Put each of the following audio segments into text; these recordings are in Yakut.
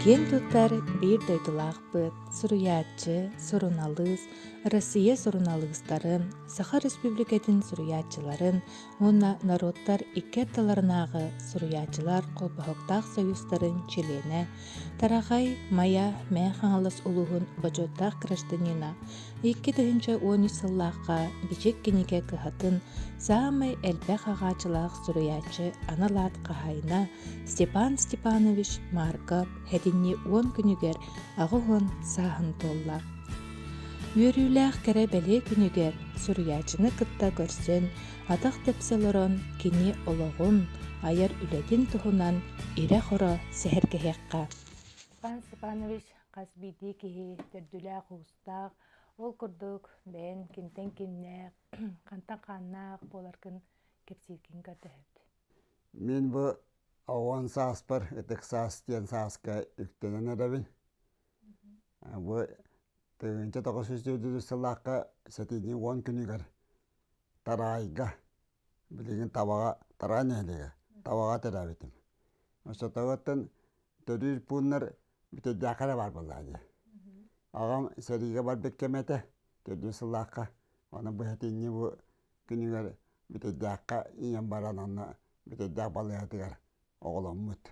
Киэн туттар биир дойдулаахпыт, суруйааччы, суруналыыс, Россия суруналыыстарын, Саха Республикатын суруйааччыларын уонна норуоттар икки ардыларынааҕы суруйааччылар холбоһуктаах союзтарын чилиэнэ, Тараҕай, Майа, Мэҥэ Хаҥалас улууһун бочуоттаах гражданина, 2013 сыллаахха Бичик кинигэ кыһатын саамай элбэх ааҕааччылаах суруйааччы анал аат хаһаайына Степан Степанович Марков сэтинньи 10 күнүгэр 80 сааһын туолла. Үөрүүлээх кэрэ бэлиэ күнүгэр суруйааччыны кытта көрсөн, атах тэпсэ олорон кини олоҕун, айар үлэтин туһунан ирэ-хоро сэһэргэһиэххэ. Степан Степанович хас биирдии киһи төрдүлээх-уустаах, ол курдук бэйэн кимтэн кимнээх, хантан хааннаах буоларгын кэпсииргин көрдөһөбүт. Мин бу 10 сааспар ытык саас диэн сааска үктэнэн эрэбин. Бу 1904 сыллаахха сэтинньи 10 күнүгэр Тараайга, билигин Табаҕа, Тараай нэһилиэгэ, Табаҕа төрөөбүтүм. Оччотооҕуттан төрүүр пууннар бүтэйдээххэ эрэ баар буоллаҕа дии. Аҕам сэриигэ барбыт кэмэ этэ, төрдүс сыллаахха. Ону бу сэтинньи бу күнүгэр Бүтэйдээххэ ийэм баран онно Бүтэйдээх балыыһатыгар оҕоломмут.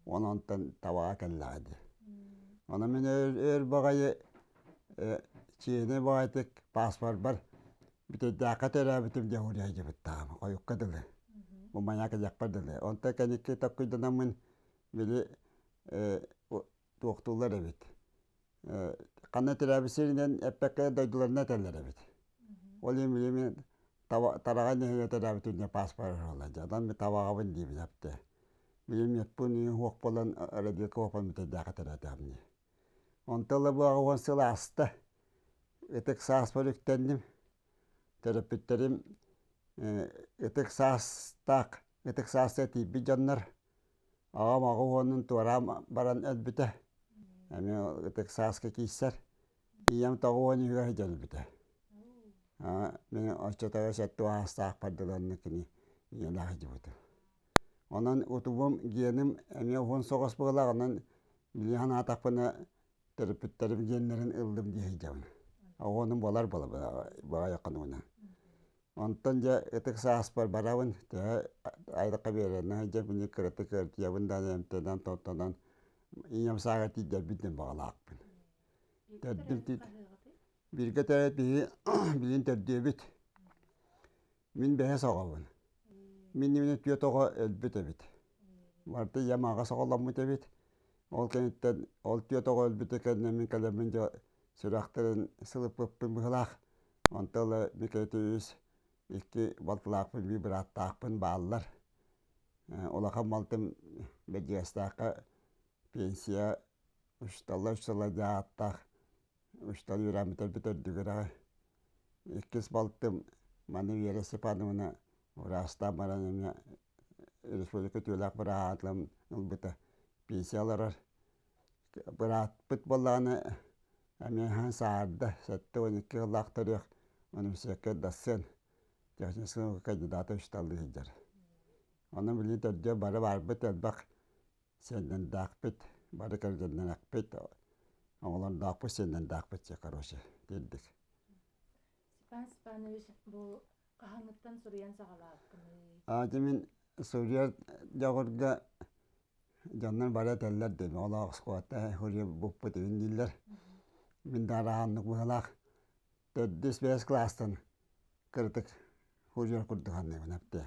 Уонна онтон табаҕа кэллэҕэ дии. Ону мин өр, өр баҕайы чиэһинэй баҕайытык пааспарбар Бүтэйдээххэ төрөөбүтүм диэн уруйдьубуттааҕым хойукка дылы. Бу маньяк диэхпэр дылы. Онтон кэнники токкуйданаммын били туохтууллар эбит. Ханна төрөөбүт сиринэн эппэккэ дойдуларынан этэллэр эбит. Ол иһин били мин тараҕай нэһилиэгэ төрөөбүт үрдүнэ пааспар оруолла. Дьэ, мин табаҕабын диибин эптэ. Били миэппин уһуох буолан радиока уопан бүтэйдээххэ төрөөтөҕүм дии. Онтон ыла бу 80 сыл ааста. Ытык сааспар үктэнним. Төрөппүттэрим ытык саастаах, ытык сааска тиийбит дьоннор Аҕам 80-ун туораан баран өлбүтэ. Эмиэ ытык сааска киирсэр. Ийэм 93-үгэр сылдьан өлбүтэ. Мин оччотооҕу 70 саастаахпар дылы онно кини ийэлээх сылдьыбытым. Онон утубум, геным эмиэ уһун соҕус быһыылаах, онон билигин санаатахпына төрөппүттэрим геннэрин ыллым дии сылдьабын. Оҕонум буолар баҕайы хонугунан. Онтон дьэ ытык сааспар барабын, төһө айылҕа биэрэринэн сылдьабын, кыратык ыалдьыйабын да эмтэнэн, томтонон ийэм сааҕа тиийдэрбин диэн баҕалаахпын. Төрдүм бииргэ төрөөбүт биһи билигин төрдүөбүт. Мин бэһис оҕобун. Мин иннибинэ түөрт оҕо өлбүт эбит. Барыта ийэм аҕас оҕоломмут эбит. Ол кэнниттэн ол түөрт оҕо өлбүтэ кэннэ мин кэлэммин дьэ сүрэхтэрин сылыппыппын быһыылаах. Онтон ыла Микиитэ үс икки балтылаахпын, биир бырааттаахпын бааллар. Улахан балтым Бэрдьигэстээххэ пенсия учууталлар учуутала диэн ааттаах учуутал үөрэммитэрбит үрдүгүрэҕи. Иккис балтым маны Вера Степановна ураастаан баран эмиэ республика үтүөлээх быраатын ылбыта. Пенсия олорор. Бырааппыт буоллаҕына эмиэ хаһан саарда, 72 сыллаах төрүөх университекка дассыан техническай наука кандидата учууталлыы сылдьар. Онон билигин төрдүө бары баарбыт элбэх сиэннэрдээхпит, бары кэргэннээхпит, оҕолордоохпут, сиэннэрдээхпит дьэ короче тиэрдик. Степан Степанович, бу хаһааҥҥыттан суруйан саҕалаабыккыный? Дьэ мин суруйар дьоҕурга Дьоннор бары этэллэр дии, оҕолоох оскуолаттан суруйбуппут игин дииллэр. Мин да арааннык быһыылаах төрдүс бэһис кылаастан кыратык суруйар курдук саныыбын эптиэ.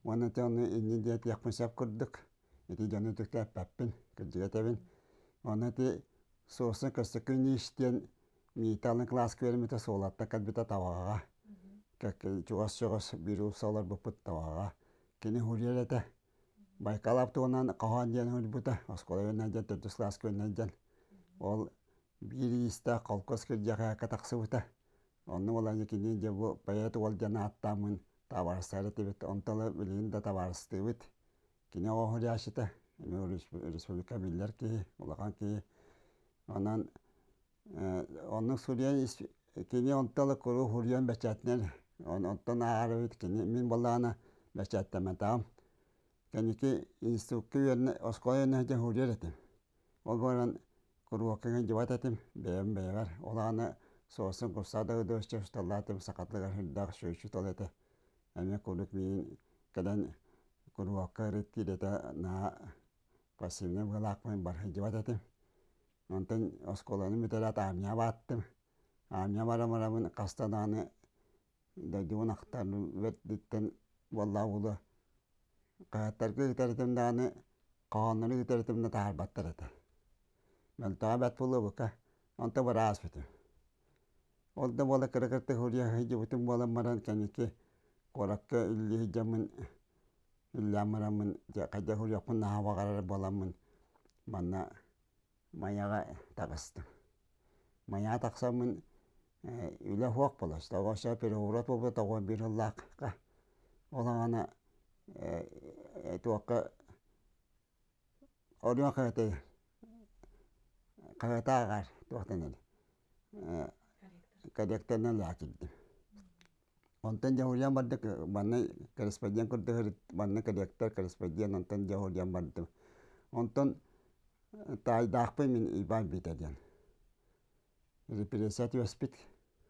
Уонна ити ону иннин диэтиэхпин сөп курдук. Ити дьону үтүктээппэппин, кырдьыга этэбин. Уонна ити Суосун Көстөкүүн Ильич диэн Миитэ алын кылааска үөрэммитэ Суолаттан кэлбитэ Табаҕаҕа. Чугас-чугас биир уулусса олорбуппут Табаҕаҕа. Кини суруйар этэ. Байкал туһунан хоһоон диэн суруйбута, оскуола үөрэнэн диэн, төрдүс кылааска үөрэнэн диэн. Ол биир иистээх холкуос кырдьаҕаһыкка тахсыбыта. Онно буолан кини дьэ бу поэт уол диэн ааттааммын табаарыстаһар этибит. Онтон ыла билигин да табаарыстыыбыт. Кини оҕо суруйааччыта, эмиэ республика биллэр киһи, улахан киһи. Онон оннук суруйан кини онтон ыла куруук суруйан бэчээтинэр онтон ааҕар эбит кини мин буоллаҕына бэчээттэммэтэҕим. Кэнники институкка үөрэнэ оскуола үөрэнэ сылдьан суруйар этим. Ол баран куруокка сылдьыбат этим, бэйэм бэйэбэр. Ол аана суосын курсаада ыдыаччы усталлаатым сахатыгар сүрдээх сүөчү тыл этэ. Эмиэ куруук миигин кэлэн куруокка ырыттыыр этэ наһаа пассивнай быһыылаахпын бар сылдьыбат этим. Онтон оскуоланы бүтэрээт армия бааттым. Армия баран бараммын хаста даҕаны дойдубун ахтар бэрдиттэн буоллаҕа буолуо хаһыаттарга ыытар этим даҕаны хоһооннору ыытар этим да таһаарбаттар этэ. Мөлтөҕө бэрт буолуо бука. Онто быраас бүтүм. Ол да буола кыра-кыртык суруйа сылдьыбытым буолан баран кэнники куоракка үлэлии сылдьаммын үлэлээн бараммын дьэ хайдах суруйуохпун наһаа баҕарар буоламмын манна Майаҕа таҕыстым. Майаҕа тахсаммын үлэ суох буолар. Тоҕо переворот буолбута тоҕо биир сыллаахха. Ол аҕана туохха Оройуон хаһыата хаһыата ааҕар туохтан эрэ корректорынан лаакирдим. Онтон дьаһуйан бардык манна корреспондент курдук манна корректор, корреспондент онтон дьаһуйан бардым. Онтон таайдаахпын мин Иван Вита диэн. Репрессия түбэспит,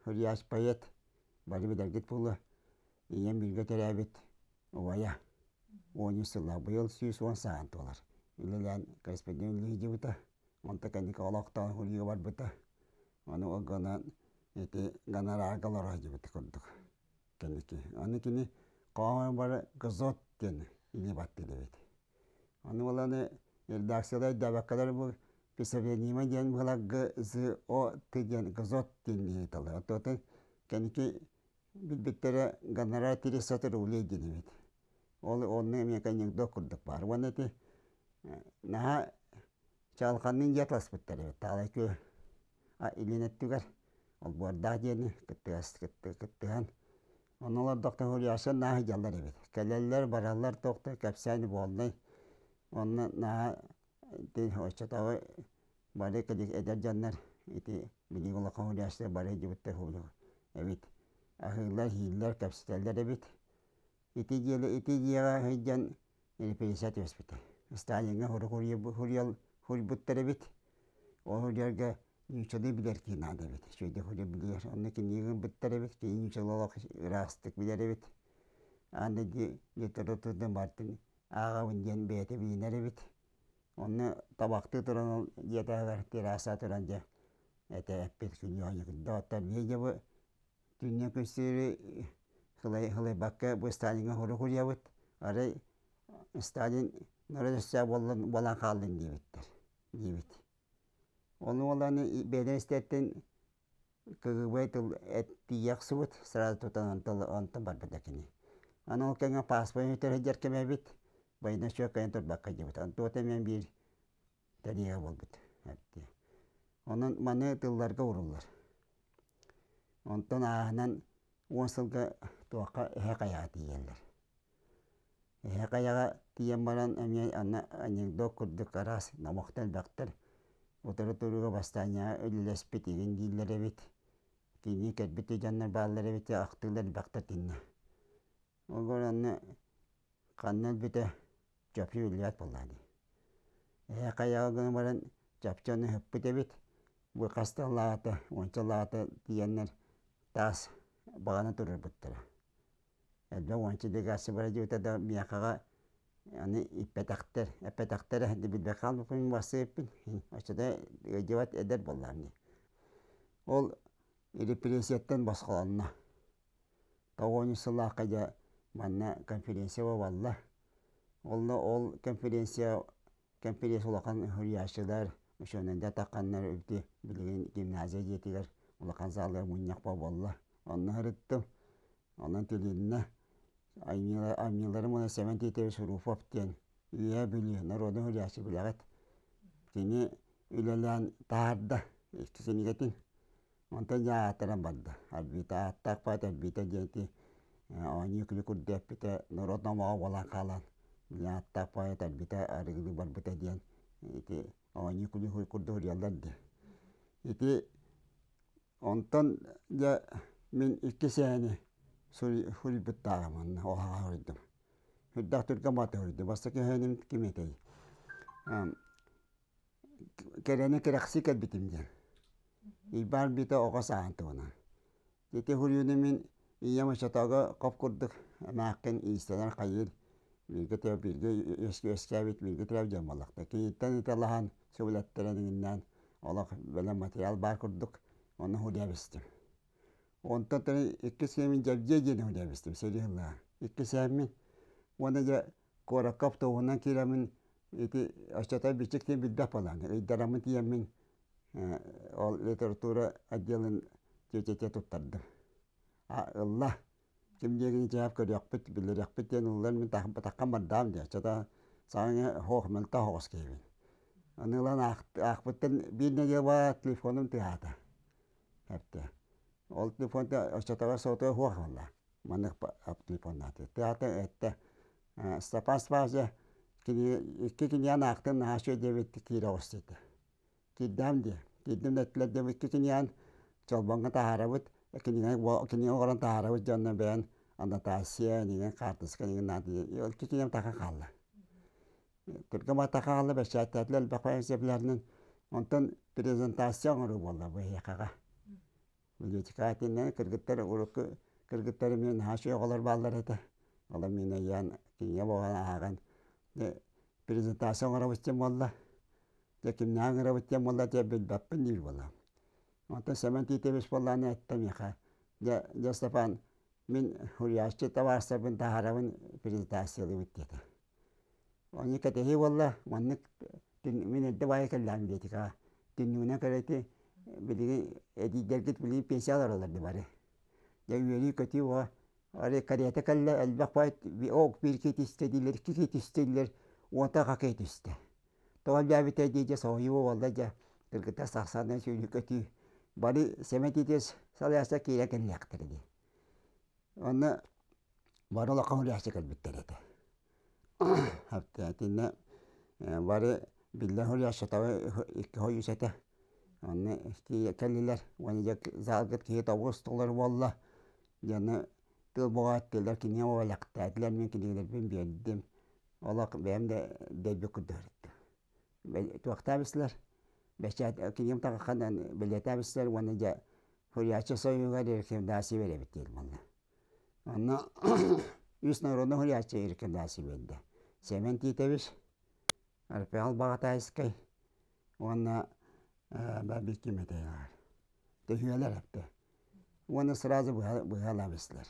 суруйааччы поэт, бары билэргит буолуо. Ийэм бииргэ төрөөбүт убайа. 13 сыллаах, быйыл 110 сааһын туолар. Үлэлээн корреспондент үлэлии Онто кэнники олохтоох суруйууга барбыта. Ону ол гынан ити гонорарга олоро сылдьыбыт курдук кэнники. Аны кини хоһоон бары газот диэн илии баттыыр эбит. Аны ол аны редакцияда өйдөөбөккөлөр бу писавенима диэн быһыларга з о т диэн газот диэн ыйыталлар. Оттон кэнники билбиттэрэ гонорар 300 рублей диэн эбит. Ол онно эмиэ анекдот курдук баар. Уонна ити наһаа чаҕылханныын дьиэ атыласпыттар эбит. Таалай күөл илин өттүгэр олбуордаах дьиэни кыттыһан онно олордохто суруйааччылар наһаа сылдьаллар эбит. Кэлэллэр, бараллар туох да кэпсээн буоллай. Онно наһаа ити оччотооҕу бары эдэр дьоннор ити билигин улахан суруйааччылар бары сылдьыбыттар эбит. Аһыыллар, иһииллэр, кэпсэтэллэр эбит. Ити дьиэлэ ити дьиэҕэ сылдьан репрессия түбэспитэ. Сталиҥҥа суруйал суруйбуттар эбит. Ол суруйарга нууччалыы билэр киһи наада эбит. Үчүгэйдик суруйа билэр. Онно кинигэ гыммыттар эбит. Кини нууччалыы олох ыраастык билэр эбит. Аны литературатын барытын ааҕабын диэн бэйэтэ билинэр эбит. Онно табахтыы туран ол дьиэтээҕэр терраса туран дьэ этэ эппит күнү Доҕоттор биһиги бу Түннүк күстүүрү сылайбакка бу Сталиҥҥа хорук уруйабыт. Арай Сталин норуот өстөөх буолан хааллын диэбиттэр диибит. Ону уоланы бэйэлэрин истэртэн КГБ тыл тиийэ охсубут, сразу тутан онтон барбыта кини. Аны ол кэмҥэ паспорт бүтэр сылдьар кэмэ эбит, военный счет кыайан турбакка дьиэбит. Онтуота эмиэ биир тэриэҕэ буолбут. Онон маны тылларга уруллар. Онтон ааһынан 10 сылга туохха Эһэ Хайаҕа тиийэллэр. Эһэ Хайаҕа тиийэн баран эмиэ аны анекдот курдук араас номохтор элбэхтэр. Утары турууга бастаанньаҕа үлэлэспит игин дииллэр эбит. Кини кэлбит дьоннор бааллар эбит, ахтыылар элбэхтэр итиннэ. Ол онно ханна өлбүтэ чопчу биллибэт буоллаҕа дии. Эһэ хайаҕа гынан баран чопчу ону ыһыппыт эбит. Бу хас да сыллааҕыта, уонча сыллааҕыта тиийэннэр таас баҕана туруорбуттара. Элбэх уонча делегация бара диэбитэ да миэхэҕэ аны иппэтэхтэр, эппэтэхтэрэ билбэккэ хаалбыппын барсыыппын. Оччото ыалдьыбат эдэр буоллаҕым дии. Ол репрессияттан босхолонно. Тоҕуонус сыллаахха дьэ манна конференция буолла. Онно ол конференция конференция улахан суруйааччылар, учуонайдар тахханнар ити билигин гимназия дьиэтигэр улахан саалыгар мунньах буолла. Онно сырыттым. Онон тилиннэ. Айымньыларым уонна Сэмэн Титович Руфов диэн Үөһээ Бүлүү народнай суруйааччы билэҕит. Кини үлэлээн таһаарда икки кинигэтин. Онтон дьэ аатыран барда. Арбита ааттаах поэт Арбита диэн ити оонньуу күлү курдук эппитэ норуот номоҕо буолан хаалан били ааттаах поэт Арбита арыгылыы барбыта диэн ити оонньуу күлү курдук суруйаллар дии. Ити онтон дьэ мин икки сээни суруйбуттааҕым онно оһоҕо суруйдум. Сүрдээх түргэн баҕайытык суруйдум. Бастакы сэһэним ким этэй? Кэрэни кэрэхсии кэлбитим диэн. Ийбаан биитэ оҕо сааһын туһунан. Ити суруйууну мин ийэм оччотооҕу хоп курдук эмээххин иистэнэр хайыыр бииргэ төрөөбүт бииргэ үөскээбит бииргэ төрөөбүт дьон буоллахтар. Киниттэн ыталаһан сөбүлэттэрэн иҥиннээн олох бэлэм материал баар курдук онно суруйа Онтон иккис кэмин Дьэбдьиэ диэн суруйа сэрии сыллаах. Иккис эһэммин уонна дьэ куоракка автобуһунан киирэммин ити оччото бичик диэн билбэт буолан ыйдараммын тиийэммин ол литература отделын тиэтэтэ туттардым. А ылла ким диэгин дьээп көрүөхпүт, билириэхпит диэн ыллар мин таххан бардаам диэ. Чата саҥа хоох мөлтөх оҕус киһибин. Аны ылан аахпыттан биир нэдиэлэ баа телефоным тыаһаата. Эптэ. Ол телефон оччотоҕо сотуо хуох буолла. Маннык телефоннааты. Тыаһата эттэ. Степан Степанович кини икки киниэн аахтын наһаа үчүгэй диэбит киирэ оҕус диэтэ. Киирдэм дии. Киирдим да эттилэр диэбиккэ киниэн чолбоҥҥо таһаарабыт, кинигэ кинигэ оҥорон таһаарабыт дьонно бэйэн аннотация, нигэн хаартыска нигэн наада диэн. Икки кинигэм таха хаалла. Түргэн бата хаалла, бэчээттээтилэр элбэх бэйэм Онтон презентация оҥоруу буолла бу эһиэхэҕэ. Библиотека итиннэ кыргыттар урукку кыргыттар эмиэ наһаа үчүгэй оҕолор бааллар этэ. Олор мин өйөөн кинигэ буолан ааҕан презентация оҥоробут диэн буолла. Дьэ кимнээх ыҥырабыт диэн буолла дьэ билбэппин диир буолла. Онтон Сэмэн Тиитэбис буоллаҕына эттэ миэхэ дьэ дьэ Степан мин суруйааччы табаарыстарбын таһаарабын презентациялыыбыт диэтэ. Ону кэтэһии буолла маннык мин эрдэ баайа кэллэҕим диэтик аа түннүгүнэн көрөти билигин эдиийдэргит билигин пенсия олороллор дии бары. Дьэ үөрүү-көтүү буо Арай карета кэллэ, элбэх поэт ок биир киһи түстэ дииллэр, икки киһи түстэ дииллэр, уонтан хакей түстэ. Тоҕо элбээбитэ дии дьэ соһуйуу буолла дьэ кыргыттар сахсааннан сүүрүү-көтүү бары сэмэтитиэс салайааччы киирэн кэллиэхтэрэ дии. Онно бары улахан суруйааччы кэлбиттэр этэ. Итиннэ бары биллэр суруйааччытабы икки хойуус этэ. Онно кэллилэр уонна дьэ залгыт киһи тобус толору буолла. Дьону тыл боҕо эттилэр, кинигэ бэлэхтээтилэр, мин кинигэлэрбин биэрдим. Олох бэйэм да дөйбүт курдук өрүттүм. Туохтаабыстылар, бэчээт кинигэм таҕахханан бэлиэтээбистилэр уонна дьэ суруйааччы союһугар рекомендация биэрэбит диэн буолла. Онно үс народный суруйааччы рекомендация биэрдэ. Сэмэн Титович, Арпиал Баҕатаайыскай уонна Бабик ким этэй Төһүөлэр эптэ. Уонна сразу быһа быһалаабыстылар.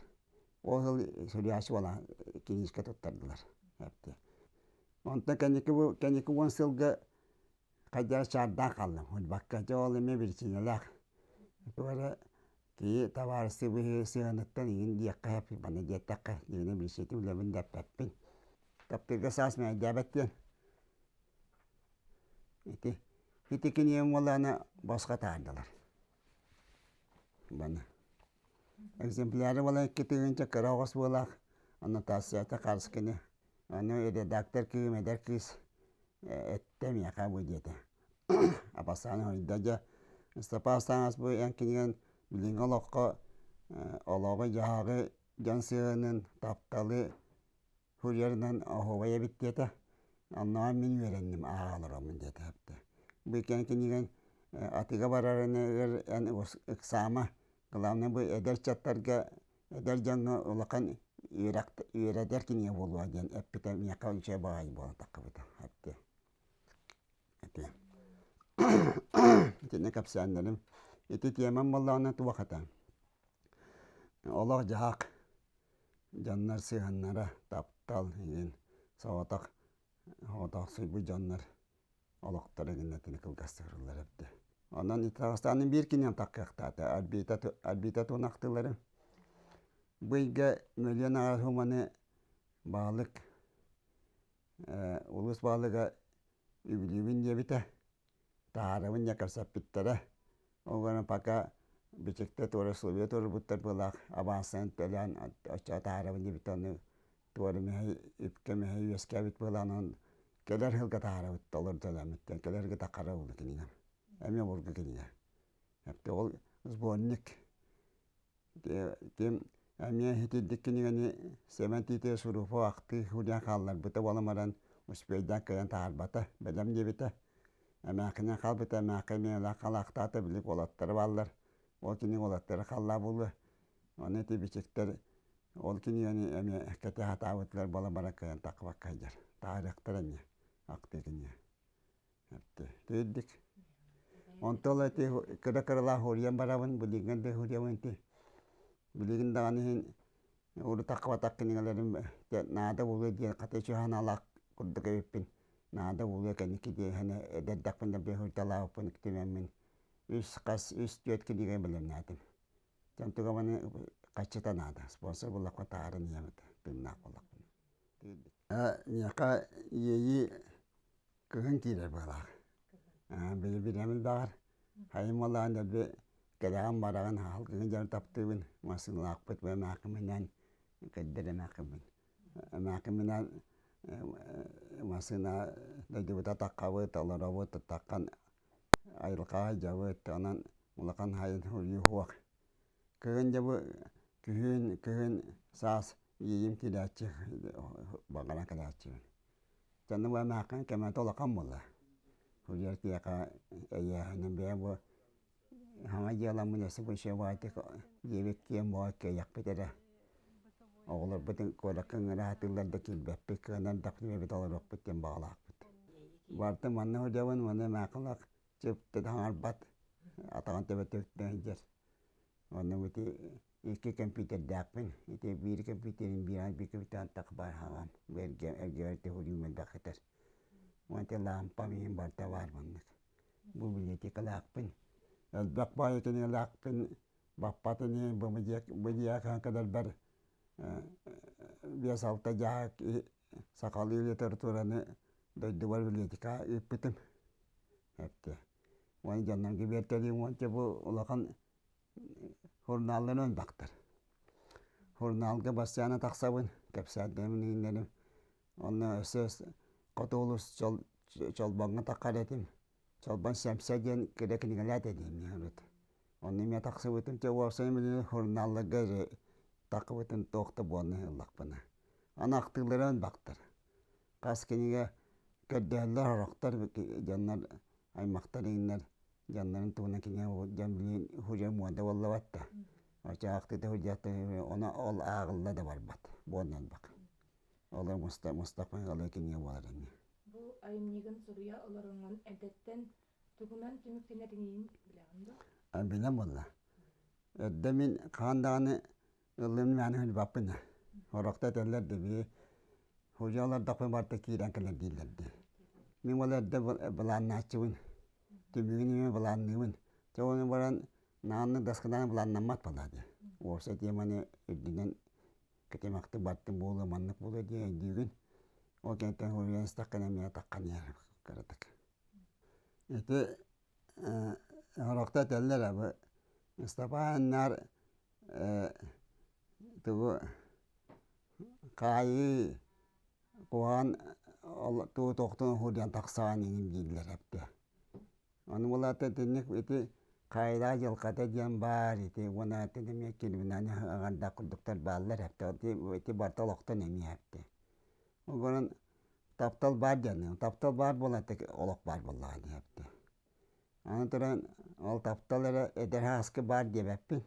Ол сыл суруйааччы буола киниискэ туттардылар эптэ. Онтон кэнники бу кэнники уон сылга хайдах чаардаан хааллым. Хойбакка дьэ ол эмиэ биричиинэлээх. Туох эрэ киһи табаарыстыы быһыы сыһыаныттан игин диэххэ сөп, манна диэтэххэ дьиҥинэн билсиитин үлэбин да эппэппин. Таптыырга саас мэһэйдээбэт диэн. Ити ити кинигэм уоллаана босхо таһаардылар. Баны. Экземпляры буолан икки тыһыынча кыра оҕус буолаах аннотацията Харскины ону редактор кыым эдэр кыыс эттэ миэхэ бу диэтэ. Апасаан хойда дьэ Ыстапаас таҥас бу эн кинигэн билиҥҥи олоххо олоҕу-дьаһаҕы дьон сыһыанын тапталы суруйарынан оһуобай эбит диэтэ. Оннооҕор мин үөрэнним ааҕа олороммун диэтэ. Бу иккиэн кинигэн атыыга барарыныгар эн ыксаама. Главное бу эдэр ыччаттарга эдэр дьоҥҥо улахан үөрэх үөрэтэр кинигэ буолуо диэн эппитэ миэхэ үчүгэй баҕайы буолан таххыбыта. Эпти. Ити. Итиннэ кэпсээннэрим. Ити тиэмэм буоллаҕына туох этэ? Олох-дьаһах дьоннор сыһыаннара, таптал иһин соҕотох соҕотохсуйбут дьоннор олохторо гыннатыны кылгастык ырыллар эбитэ. Онон Итаҕастаанын биир киниэм таккыахтаата Арбита Арбита туонахтыылары. Бу ыйга мөлүйүөн аҕыс сумманы баалык улуус баалыга үбүлүүбүн диэбитэ. Таһаарабын дьэ кэпсэппиттэрэ. Ол гынан пока бичиктэ туора условия туруорбуттар быһыылаах абаансанан төлөөн оччоҕо таһаарабын диэбитэ ону туора мэһэй үпкэ мэһэй үөскээбит быһыылаах кэлэр сылга таһаарабыт толору төлөөммүттэн кэлэргэ таххара буолла кинигэм эмиэ обургу кинигэ эптэ ол сборник ким эмиэ итирдик кинигэни Сэмэн Тиитэ Суруфо ахтыы суруйан хаалларбыта буолан баран успейдаан кыайан таһаарбата бэлэм диэбитэ. Эмээххинэн хаалбыта эмээххин эмиэ халаахтаата били уолаттара бааллар. Ол кини уолаттара халлаа буолуо. Ону ити бичиктэр ол кинигэни эмиэ кэтэ сатаабытылар буолан баран кыайан таххыбакка сылдьар. Таарыахтара эмиэ ахтыы кинигэ. Тиийдик. Онтон ити кыра-кыралаах уруйан барабын, билигин да уруйабын ити. Билигин даҕаны иһин урут таххыбатах кинигэлэрим наада буолуо диэн хата үчүгэй санаалаах курдук эбиппин. Наада буолуо кэнники диэһэни эдэрдэхпин да бэһүрдэлээбиппин түмэммин үс хас үс түөрт кинигэ бэлэмнээтим. Дьон туга маны хаччыта наада. Спонсор буллахха таһааран иһэм этэ. Тыыннаах буоллахпына. Миэхэ иэйии кыһын киирэр быһыылаах. Били бириэмэ баҕар хайым буоллаҕын дэлби кэлэҕин бараҕын халгыгын дьону таптыыбын массыыналаахпыт эмээххиминэн кэрдэр эмээххиммин эмээххиминэн массыына дойдубута таххабыт олоробут таххан айылҕаҕа дьабыт онон улахан хайын уйуу суох кыһын дьэ бу күһүн кыһын саас иэйим киирээччи баҕаран кэлээччибин Дьону бу эмээххин кэмэтэ улахан буолла. Курьер киһиэхэ өйөөһүнүн бэйэ бу саҥа дьыаламмын өссө бу үчүгэй диэбит киэҥ буола кыайыахпыт эрэ. Оҕолорбутун куоракка ыҥыра сатыыллар да киирбэппит, кыанар да бэйэбит олоруохпут диэн баҕалаахпыт. Барыта манна сылдьабын, манна эмээххин чып хаҥарбат, атаҕын төбөтө сылдьар. Онно ити икки компьютердаахпын. Ити биир компьютерин биир биир компьютерын баар хаҕам. Эргэ эргэ мэлбэх этэр. Уонна лампам иһин барыта баар маннык. Бу библиотекалаахпын. Элбэх баайы кинигэлээхпин. Баппатын иһин бу диэки кэлэрбэр биэс-алта дьаһак сахалыы литератураны дойдубар библиотека ыыппытым. Эптэ. Уонна дьоннорго биэртэлиим уонча бу улахан Сурунааллары элбэхтэр. Сурунаалга бастайаана тахсабын, кэпсээннэрим иһиннэрим. Онно өссө хоту улуус Чолбоҥҥо таххар этим. Чолбон Сэмсэ диэн кыра кинигэлээх этим урут. Онно эмиэ тахсыбытым. Чэ уопсайым билигин сурунаалларга эрэ таххыбытым туох да буолан ыллахпына. Аны ахтыылара элбэхтэр. Хас кинигэ көрдөһөллөр сорохтор дьоннор аймахтар иҥнэр дьоннорун туһунан кинигэ дьон билигин уже муода буоллабат да очаахтыта сылдьахта ону ол ааҕылла да барбат буолан элбэх олор мустахпын олор кинигэ буолар ини. Бу айымньыгын суруйа олороҥҥун эрдэттэн тугунан түмүктэнэрин билэҕин дуо? Билэн буолла. Эрдэ мин хаан даҕаны Ыллым мээнэ билбаппын ээ. Сорохтор этэллэр да бии Худьа олордохпун барыта киирэн кэлэр дииллэр дии. Мин ол эрдэ былааннааччыбын. Түмүгүн эмиэ былаанныыбын. Дьэ ону баран нааннык даскынаан былааннаммат буолаа дии. Уопсай теманы үрдүнэн кэтэмэхтик бардым буолуо, маннык буолуо диэн өйдүүгүн. Ол кэнниттэн суруйан истэххинэ эмиэ атаххын иһэр кыратык. Ити сорохтор этэллэр бу Ыстапааннар тугу хаайыы куһаҕан тугу тохтон уһуурдан тахсаҕын иҥин дииллэр эбитэ. Ону буолаата итинник ити хаайылаах дьылҕата диэн баар ити уонна атын эмиэ криминальнай аҥардаах курдуктар бааллар эбитэ. Ити барыта олохтон эмиэ эбитэ. Ол гынан таптал баар диэн таптал баар буолан олох баар буоллаҕа дии эбитэ. Аны туран ол таптал эрэ эдэр сааска баар диэбэппин.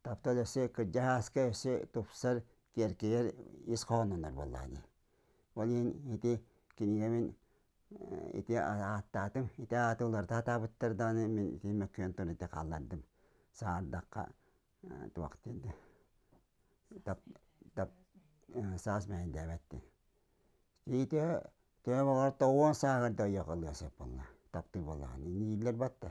Таптал өссө кырдьа сааска өссө тупсар, киэркэйэр ис хоһооннонор буоллаҕа дии. Ол иһин ити кинигэбин ити ааттаатым. Ити ааты уларыта сатаабыттар даҕаны мин ити мөккүөн туран ити хааллардым. Саардахха туох диэн тап тап саас мэһэйдээбэт диэн. Ити төһө баҕар тоҕуон сааһыгар да ойох ылыа сөп буолла таптыыр буоллаҕына ииллэр батта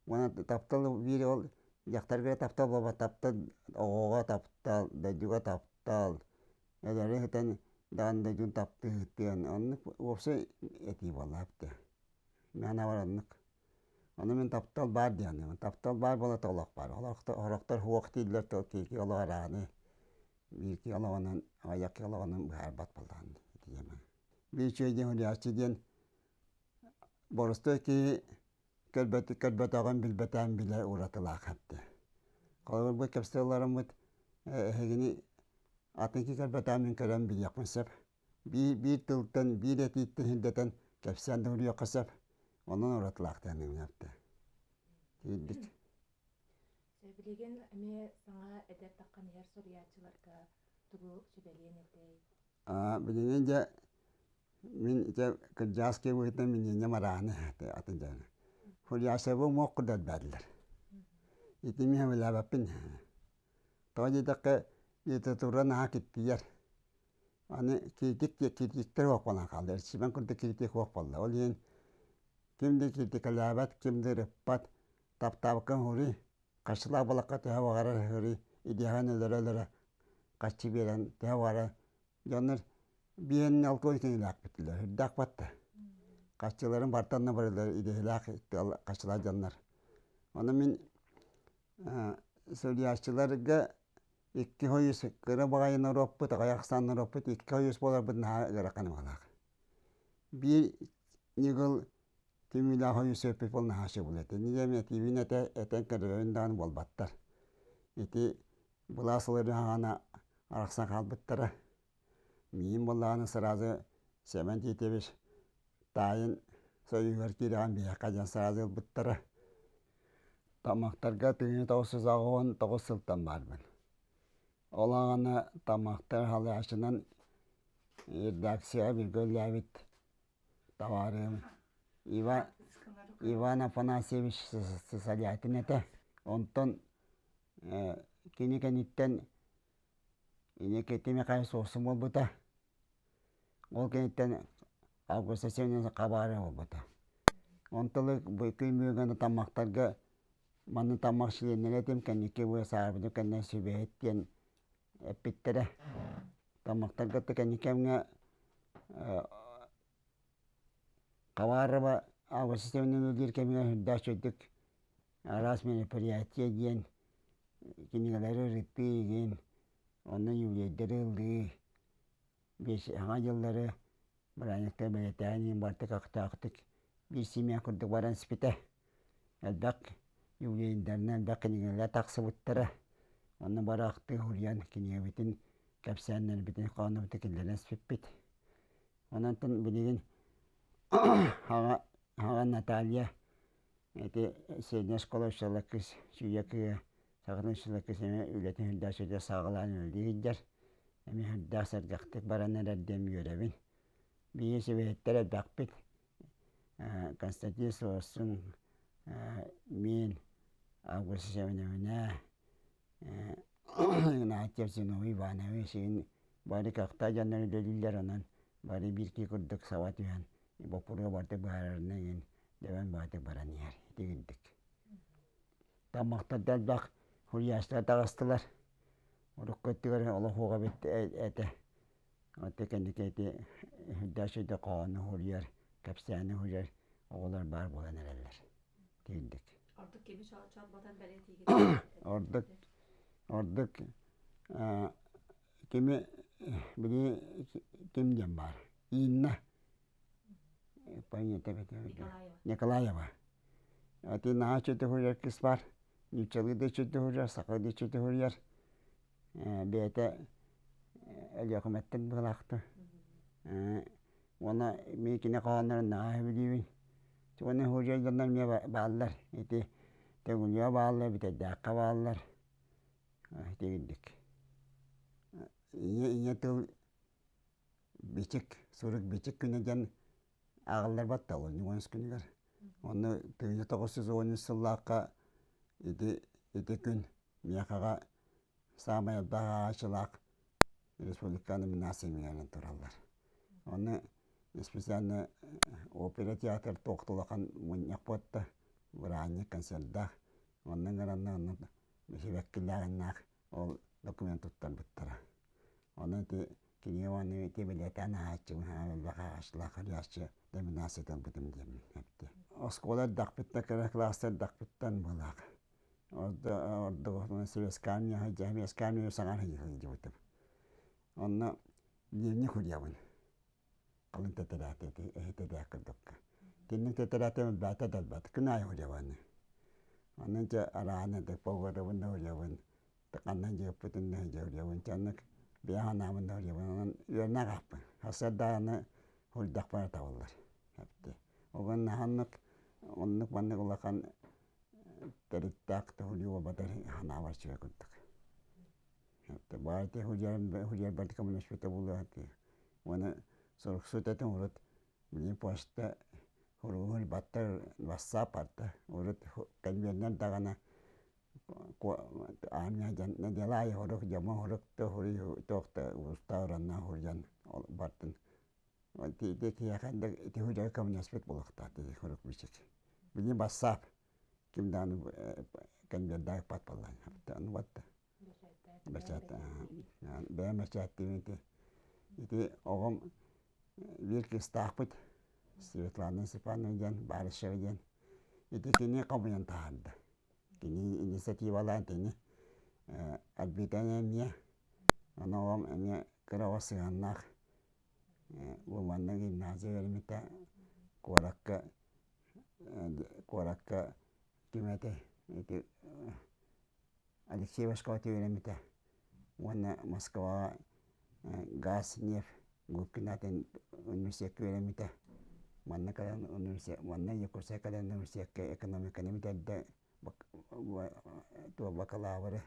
уонна таптал биир ол дьахтарга таптал буолбат таптал оҕоҕо таптал дойдуга таптал эдэри сытан даҕаны дойдун таптыыр оннук уопсай этии буолла эбитэ мээнэ оннук ону мин таптал баар диэн таптал баар буола олох баар сорохтор суох дииллэр киһи олох арааны биир киһи аҕыйах киһи олоҕунан быһаарбат буоллаҕын итиэмэ. Биир үчүгэй диэн суруйааччы диэн боростуой киһи көрбөт көрбөтөҕүн билбэтэҕин билэр уратылаах эбит. Холобур бу кэпсэтэллэриммит эһигини атын киһи көрбөтөҕүн мин көрөн билиэхпин сөп. Биир биир тылтан биир этииттэн сирдэтэн кэпсээн да суруйуохха сөп. Онон уратылаахтаныыбын эптэ. Тиийдик. Билигин эмиэ саҥа эдэр таххан иһэр суруйааччыларга тугу сүбэлиэн этэй? Билигин дьэ мин дьэ кырдьаҕас киһи быһыытынан миниэнньэм арааны атын дьоно. Фурясовы муох курдат бааллар. Ити мин сөбүлээбэппин. Тоҕо диэтэххэ литература наһаа киттийэр. Аны критик критиктэр суох буолан хааллар. Эрчимэн курдук критик суох буолла. Ол иһин ким да критикалаабат, ким да ырыппат, таптаабыккын уһуруй, харчылаах балакка төһө баҕарар уһуруй, идиэҕин өлөрө-өлөрө харчы биэрэн төһө баҕарар дьоннор биэһин алкоголь кинилээхпитилэр үрдээх батта. Харчыларын бартан да барылар идэһилээх харчылаах дьоннор. Ону мин суруйааччыларга икки хойус кыра баҕайы норуоппут, аҕыйах ахсаан норуоппут икки хойус буоларбыт наһаа ыарахан быһыылаах. Биир ньыгыл түмүүлээх хойус өппүт буол наһаа сөбүл этэ. Ини диэн этиибин этэ этэн көрөбүн даҕаны буолбаттар. Ити былаас ыларыһаҕана арахсан хаалбыттара. Миин буоллаҕына сразу Сэмэн Титович таайын союһугар киирэҕин биһиэхэ диэн сразу ылбыттара. Таммахтарга 1989 сылтан баарбын. Ол аҕана Таммахтар халыйааччынан редакцияҕа бииргэ үлэлээбит табаарыһым Иван, Иван Афанасьевич Сысолятин этэ. Онтон кини кэнниттэн Инники Михаил суохсун буолбута. Ол кэнниттэн Августа Семеновна хабаары буолбута. Онтон күн бүгүн таммахтарга манна таммах чилиэннэрэ этим кэнники бу саарбыты кэннэ сүбэһит диэн эппиттэрэ. Таммахтарга кэнники кэмҥэ Хабарова Августа Семеновна үлэлиир кэмигэр сүрдээх үчүгэйдик араас мероприятие диэн кинигэлэри ырытыы игин, онно юбилейдары ылыы, биэс саҥа дьыллары бырааһынньыктары бэлиэтээн иһин барыта көхтөөхтүк биир семья курдук баран испитэ. Элбэх юбилейдарынан элбэх кинигэлэр тахсыбыттара. Онно бары ахтыы суруйан кинигэбитин, кэпсээннэрбитин, хоһооннорбутун киллэрэн испиппит. Онон билигин аҕа, аҕа Наталья ити средняя школа учуутала кыыс Сүүйэ кыыһа саҕатын учуутала кыыс эмиэ үлэтин үрдээх сүрдээх саҕалаан үлэлии сылдьар. Эмиэ сүрдээх сэргэхтик баран эрэр диэн үөрэбин. Биһиги сүбэһиттэр элбэхпит. Константин Сорсун, мин, Августа Семеновна, Игнатьев Зиновий Иванович игин бары көхтөөх дьоннор үлэлииллэр онон бары биир киһи курдук саба түһэн боппуруоһу барыта быһаарарынан игин дөбөн баҕатык баран иһэр итигирдик. Таммахтарда элбэх хуруйааччылар таҕыстылар. Урукку өттүгэр олох уоҕа эбит этэ. Оттон кэнники ити үрдээх сүрдэ хоһоону суруйар, кэпсээни суруйар оҕолор баар буолан эрэллэр. Итигирдик. Ордук кими чорботон бэлиэтиигит? Ордук ордук кими били ким диэн баар Инна Николаева. Ати наһаа үчүгэй суруйар кыыс баар. Нууччалыы да үчүгэй суруйар, сахалыы да үчүгэй суруйар. Бэйэтэ Өлүөхүмэттэн быһыылаахтар. Уонна мин кини хоһооннорун наһаа сөбүлүүбүн. Уонна суруйар дьоннор эмиэ бааллар. Ити Төҥүлүгэ бааллар, Бүтэйдээххэ бааллар. Итигирдик. Ийэ ийэ тыл бичик, сурук бичик күнэ диэн ааҕылларбат да олунньу күнүгэр. Онно 1910 сыллаахха ити ити күн миэхэҕэ саамай элбэх ааҕааччылаах республика номинациямыгар тураллар. Онно специально опера театр туох да улахан мунньах буотта, бырааһынньык концердаах. Онно ыҥыранна онно сибэккилээҕиннээх ол документ туттарбыттара. Онон ити кинигэ уонна ити билиэтээн ааһааччыбын хаһан элбэх ааҕааччылаах суруйааччы номинацията ылбытым диэммин эптэ. Оскуола эрдэхпиттэн кыра кылаастар эрдэхпиттэн буолаах. Ордук Советская армия Советская армия саҥа сылдьыбытым. Онно дневник суруйабын. Халыҥ тэтэрээт эһи курдукка. Кинини тэтэрээти элбээтэ да элбэт. Күн аайы суруйабын. Онон дьэ арааны да погодабын да суруйабын. Ханна дьиэппитин да суруйабын. Чаннык бэйэ санаабын да суруйабын. Онон үөрэнэ аахпын. Сарсыарда аны суруйдахпына табыллар. Эпти. Оҕон наһаннык Оннук маннык улахан төрүттээх тоһуйуу буолбатар санаабар үчүгэй курдук. Баай хуйарбар коммуниспыта буолуо Уонна суруксут этим урут билигин почта хуругун баттар вассаап барда. Урут кэлбиэннэр даҕаны аанньа нэдиэлэ аайы хорук дьомо хорук да хуруй туох да уустаа ураннаа хуруйан бардын. Ити киһиэхэ ити хуйдары коммуниспыт буолуохтаах дии хорук бичик. Билигин бассаап ким даҕаны кэнбиэрдээх буолла. Ону батта. Бэчээт бэйэм бэчээттиибин ити ити оҕом биир кыыстаахпыт Светлана Степановна диэн Барышева диэн ити кини хомуйан таһаарда. Кини инициативалаан итини Альбита эмиэ ону оҕом эмиэ кыра оҕо сыһыаннаах бу манна гимназия үөрэммитэ куоракка куоракка ким этэй ити Алексей Башкова үөрэммитэ уонна Москваҕа газ, нефть Губкин аатын университекка үөрэммитэ. Манна кэлэн университет манна Якутскай кэлэн университекка экономиканы бүтэрдэ бакалавры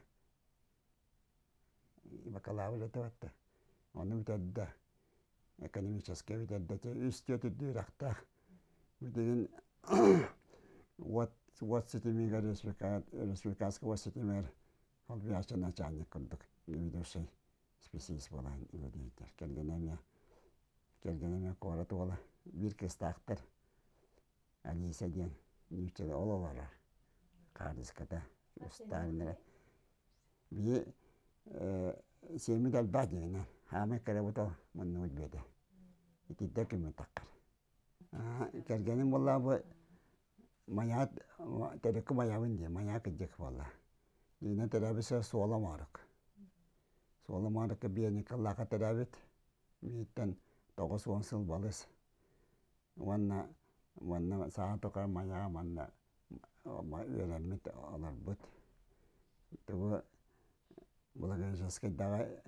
бакалавр этэ батта ону бүтэрдэ экономическай бүтэрдэ үс түөрт үрдүк үөрэхтээх билигин уот уот ситимигэр республиканскай уот ситимигэр холбуйааччы начальник курдук ведущий специалист буолан үлэлиир кэргэнэ эмиэ кэргэнэ эмиэ куорат уола биир кыыстаахтар Алиса диэн нууччалыы ол олорор хаартыската устаарыннара Биһи сиэммит элбэх диэнэ хаамай кырабыт ол муннубут бүөтэ итирдэ күммүт таххар кэргэним буоллаҕа бу майаат төрүккү майабын диэн майаа кырдьык буолла Дьиҥинэн төрөөбүт сир Суола Моорук Суола Моорукка Биэникаллаахха төрөөбүт миигиттэн 90 сыл балыс уонна манна саа тухары майаҕа манна үөрэммит олорбут тугу Благовещенскайдааҕы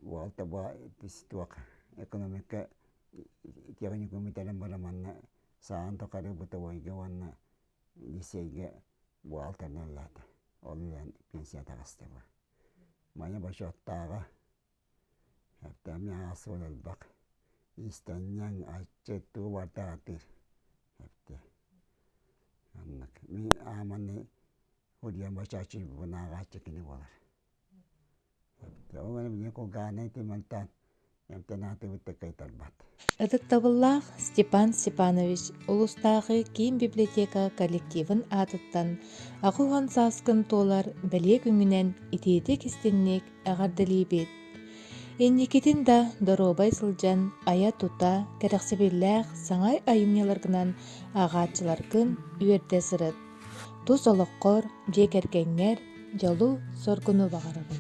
буолта туох экономика техникум бүтэрэн баран манна саҕан тухары бытовойга уонна лицейгэ бухгалтерынан үлэлээтэ. Ол үлээн пенсия таҕыста бу. Майа бочуоттааҕа Эрдээмҥэ аҕыс элбэх иистэнньэҥ, аччык тугу барыта аатыыр эбитэ. Оннук. Мин ааманы Ульян Бочоочуй ааҕааччы кини буолар. Эбитэ. Ол эрэн билигин кулгааҕынан ити мантан эмтэн аатыбыт да кыайтарбат. Ытыктабыллаах Степан Степанович улуустааҕы киин библиотека коллективын аатыттан 80 сааскын туолар бэлиэ күҥҥүнэн итиитик-истиҥник эҕэрдэлиибит! Инникитин да доруобай сылдьан айа-тута, кэрэхсэбиллээх саҥа айымньыларгынан ааҕааччыларгын үөрдэ сырыт. Тус олоххор, дьиэ кэргэҥҥэр дьолу-соргуну баҕарабыт.